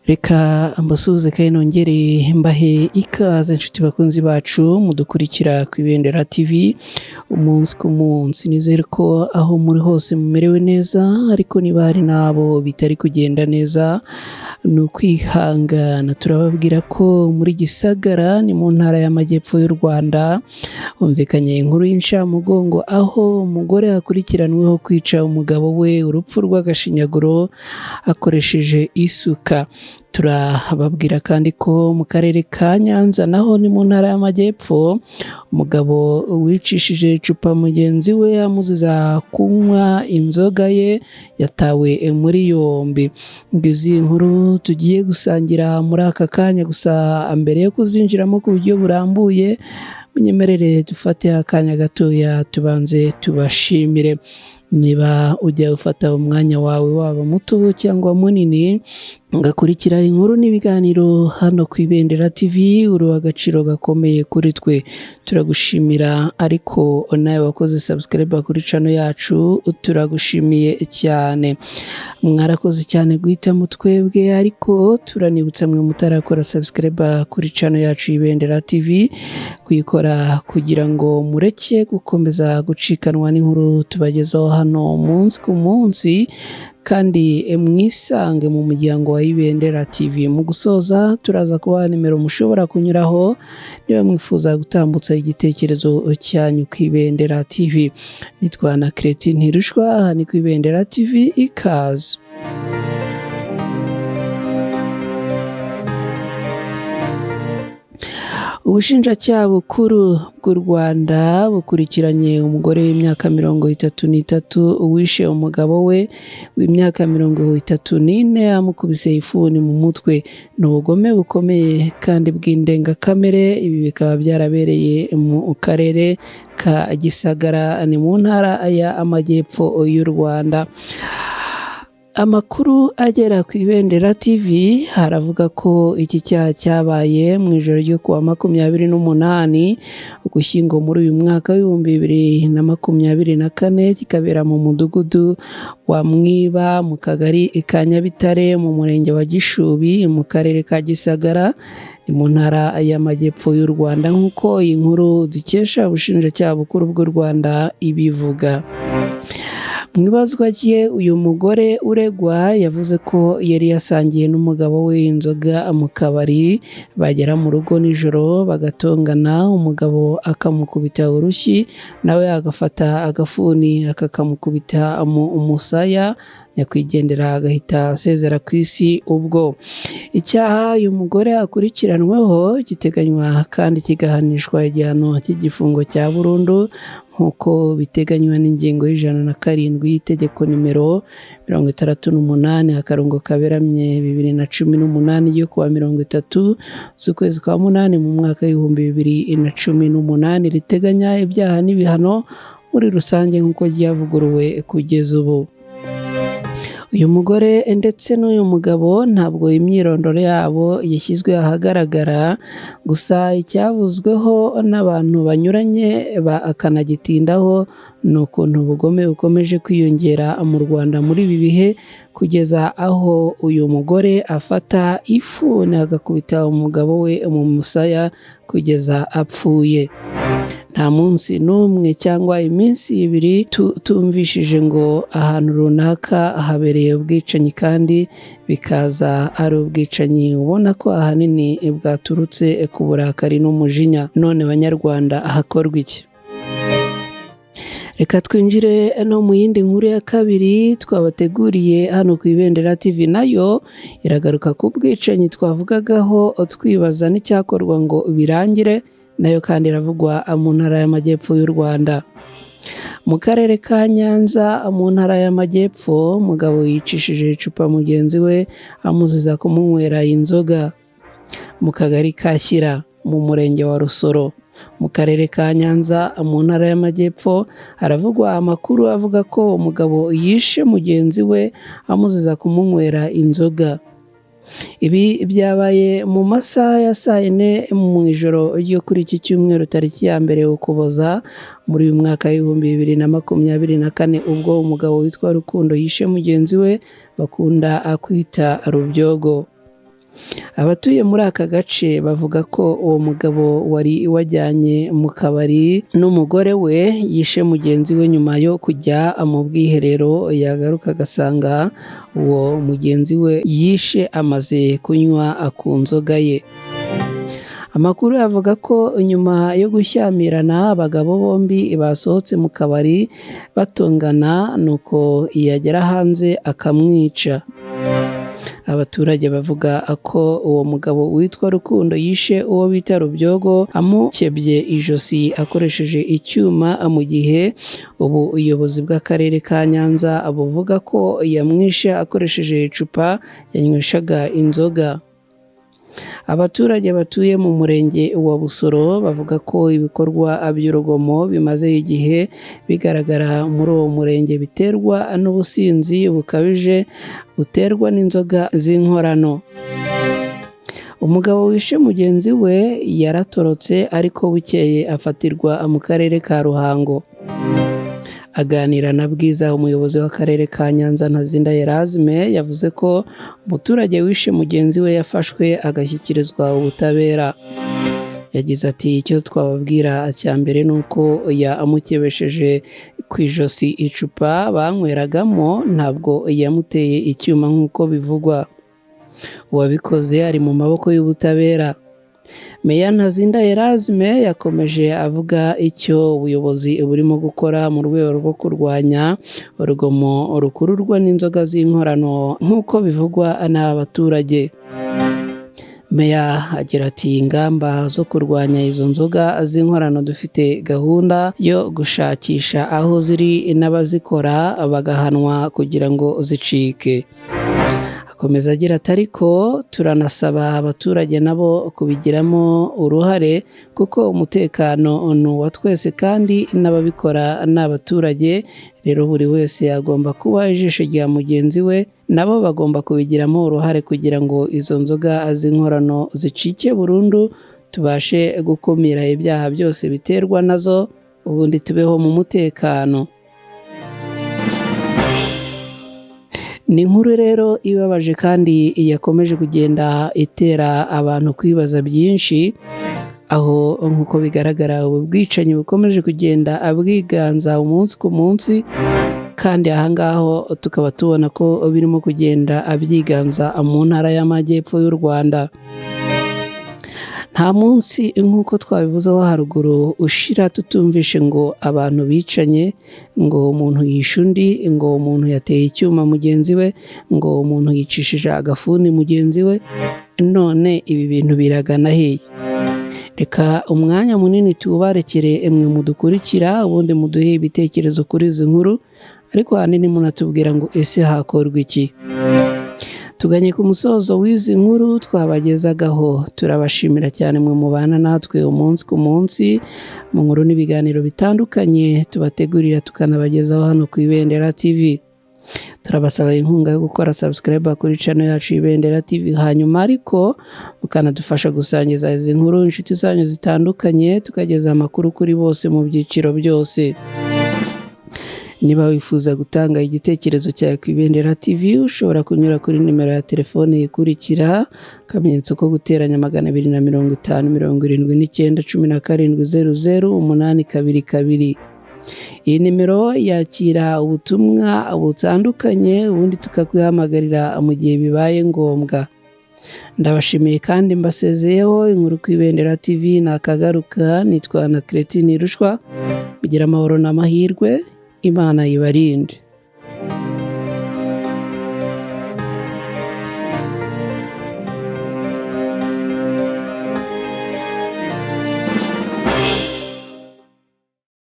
Reka mbasuhuze kandi nongere mbahe ikaze inshuti bakunzi bacu mudukurikira ku Ibendera TV umunsi ku munsi. Nizere ko aho muri hose mumerewe neza, ariko niba hari n'abo bitari kugenda neza ni ukwihangana. Turababwira ko muri Gisagara ni mu ntara y'Amajyepfo y'u Rwanda humvikanye inkuru y'incamugongo aho umugore akurikiranweho kwica umugabo we urupfu rw'agashinyaguro akoresheje isuka. Turababwira kandi ko mu karere ka Nyanza naho ni mu ntara y'Amajyepfo umugabo wicishije icupa mugenzi we amuziza kunywa inzoga ye yatawe muri yombi. Izi nkuru tugiye gusangira muri aka kanya, gusa mbere yo kuzinjiramo ku buryo burambuye munyemerere dufate akanya gatoya tubanze tubashimire. Niba ujya ufata umwanya wawe waba muto cyangwa munini ugakurikira inkuru n'ibiganiro hano ku Ibendera TV, uri agaciro gakomeye kuri twe, turagushimira. Ariko nawe wakoze subscribe kuri channel yacu, turagushimiye cyane, mwarakoze cyane guhitamo twebwe. Ariko turanibutsa mwe mutarakora subscribe kuri channel yacu y'Ibendera TV kuyikora kugira ngo mureke gukomeza gucikanwa n'inkuru tubagezaho hano umunsi ku munsi, kandi mwisange mu muryango wa Ibendera TV. Mu gusoza turaza kubaha nimero mushobora kunyuraho niba mwifuza gutambutsa igitekerezo cyanyu ku Ibendera TV. Nitwa na Cretin Ntirushwa, aha ni ku Ibendera TV, ikaze. Ubushinjacyaha bukuru bw'u Rwanda bukurikiranye umugore w'imyaka 33 wishe umugabo we w'imyaka 34 amukubise ifuni mu mutwe. Ni ubugome bukomeye kandi bw'indengakamere. Ibi bikaba byarabereye mu karere ka Gisagara, ni mu ntara y'Amajyepfo y'u Rwanda. Amakuru agera ku Ibendera TV haravuga ko iki cyaha cyabaye mu ijoro ryo kuwa 28 Ugushyingo muri uyu mwaka 2024, kikabera mu mudugudu wa Mwiba mu kagari ka Nyabitare mu murenge wa Gishubi mu karere ka Gisagara, ni mu ntara y'Amajyepfo y'u Rwanda, nk'uko iyi nkuru dukesha ubushinjacyaha bukuru bw'u Rwanda ibivuga. Mu ibazwa rye uyu mugore uregwa yavuze ko yari yasangiye n'umugabo we inzoga mu kabari, bagera mu rugo nijoro bagatongana, umugabo akamukubita urushyi nawe agafata agafuni akakamukubita mu musaya, nyakwigendera agahita asezera ku isi. Ubwo icyaha uyu mugore akurikiranweho giteganywa kandi kigahanishwa igihano cy'igifungo cya burundu nk'uko biteganywa n'ingingo y'107 y'itegeko nimero 68 akarongo kaberamye 2018 ryo kuwa 30 z'ukwezi kwa 8 mu mwaka 2018 riteganya ibyaha n'ibihano muri rusange nk'uko ryavuguruwe kugeza ubu. Uyu mugore ndetse n'uyu mugabo ntabwo imyirondoro yabo yashyizwe ahagaragara, gusa icyavuzweho n'abantu banyuranye bakanagitindaho ni ukuntu ubugome bukomeje kwiyongera mu Rwanda muri ibi bihe, kugeza aho uyu mugore afata ifuni agakubita umugabo we mu musaya kugeza apfuye. Nta munsi n'umwe cyangwa iminsi ibiri tumvishije ngo ahantu runaka habereye ubwicanyi, kandi bikaza ari ubwicanyi ubona ko ahanini bwaturutse ku burakari n'umujinya. None Banyarwanda, hakorwa iki? Reka twinjire no mu yindi nkuru ya kabiri twabateguriye hano ku Ibendera TV, nayo iragaruka ku bwicanyi twavugagaho twibaza n'icyakorwa ngo birangire, nayo kandi iravugwa mu ntara y'Amajyepfo y'u Rwanda. Mu karere ka Nyanza mu ntara y'Amajyepfo, umugabo yicishije icupa mugenzi we amuziza kumunywera inzoga. Mu kagari ka Shyira mu murenge wa Rusoro mu karere ka Nyanza mu ntara y'Amajyepfo haravugwa amakuru avuga ko umugabo yishe mugenzi we amuziza kumunywera inzoga. Ibi byabaye mu masaha ya saa 4 mu ijoro ryo kuri iki cyumweru tariki ya 1 Ukuboza muri uyu mwaka 2024, ubwo umugabo witwa Rukundo yishe mugenzi we bakunda kwita Rubyogo. Abatuye muri aka gace bavuga ko uwo mugabo wari wajyanye mu kabari n'umugore we yishe mugenzi we nyuma yo kujya mu bwiherero, yagaruka agasanga uwo mugenzi we yishe amaze kunywa ku nzoga ye. Amakuru avuga ko nyuma yo gushyamirana abagabo bombi basohotse mu kabari batongana, nuko yagera hanze akamwica. Abaturage bavuga ko uwo mugabo witwa Rukundo yishe uwo bita Rubyogo amukebye ijosi akoresheje icyuma, mu gihe ubuyobozi bw'akarere ka Nyanza buvuga ko yamwishe akoresheje icupa yanyweshaga inzoga. Abaturage batuye mu murenge wa Busoro bavuga ko ibikorwa by'urugomo bimaze igihe bigaragara muri uwo murenge biterwa n'ubusinzi bukabije buterwa n'inzoga z'inkorano. Umugabo wishe mugenzi we yaratorotse, ariko bukeye afatirwa mu karere ka Ruhango. Aganira na Bwiza, umuyobozi w'akarere ka Nyanza Ntazinda Erasme yavuze ko umuturage wishe mugenzi we yafashwe agashyikirizwa ubutabera. Yagize ati: "Icyo twababwira cya mbere ni uko yamukebesheje ku ijosi icupa banyweragamo, ntabwo yamuteye icyuma nk'uko bivugwa. Uwabikoze ari mu maboko y'ubutabera." Meya Ntazinda Erasme yakomeje avuga icyo ubuyobozi burimo gukora mu rwego rwo kurwanya urugomo rukururwa n'inzoga z'inkorano nk'uko bivugwa n'aba baturage. Meya agira ati: "Ingamba zo kurwanya izo nzoga z'inkorano, dufite gahunda yo gushakisha aho ziri n'abazikora bagahanwa kugira ngo zicike." Akomeza agira ati: "Ariko turanasaba abaturage nabo kubigiramo uruhare, kuko umutekano ni uwa twese kandi n'ababikora ni abaturage. Rero buri wese agomba kuba ijisho rya mugenzi we, nabo bagomba kubigiramo uruhare kugira ngo izo nzoga z'inkorano zicike burundu, tubashe gukumira ibyaha byose biterwa nazo, ubundi tubeho mu mutekano." Ni inkuru rero ibabaje kandi yakomeje kugenda itera abantu kwibaza byinshi, aho nk'uko bigaragara ubu bwicanyi bukomeje kugenda bwiganza umunsi ku munsi, kandi aha ngaho tukaba tubona ko birimo kugenda byiganza mu ntara y'Amajyepfo y'u Rwanda. Nta munsi nk'uko twabivuzeho haruguru ushira tutumvishe ngo abantu bicanye, ngo umuntu yishe undi, ngo umuntu yateye icyuma mugenzi we, ngo umuntu yicishije agafuni mugenzi we. None ibi bintu biragana hehe? Reka umwanya munini tubarekere mwe mudukurikira, ubundi muduhe ibitekerezo kuri izi nkuru, ariko ahanini munatubwira ngo ese hakorwa iki? Tuganye ku musozo w'izi nkuru twabagezagaho. Turabashimira cyane mwe mubana natwe umunsi ku munsi mu nkuru n'ibiganiro bitandukanye tubategurira tukanabagezaho hano ku Ibendera TV. Turabasaba inkunga yo gukora subscribe kuri channel yacu Ibendera TV, hanyuma ariko mukanadufasha gusangiza izi nkuru inshuti zanyu zitandukanye, tukageza amakuru kuri bose mu byiciro byose. Niba wifuza gutanga igitekerezo cyawe ku Ibendera TV, ushobora kunyura kuri nimero ya telefone ikurikira: akamenyetso ko guteranya 250 79 17 00 822. Iyi nimero yakira ubutumwa butandukanye, ubundi tukakwihamagarira mu gihe bibaye ngombwa. Ndabashimiye kandi mbasezeyeho. Inkuru ku Ibendera TV nakagaruka. Nitwa na Cretine Rushwa. Mugira amahoro n'amahirwe, Imana ibarinde.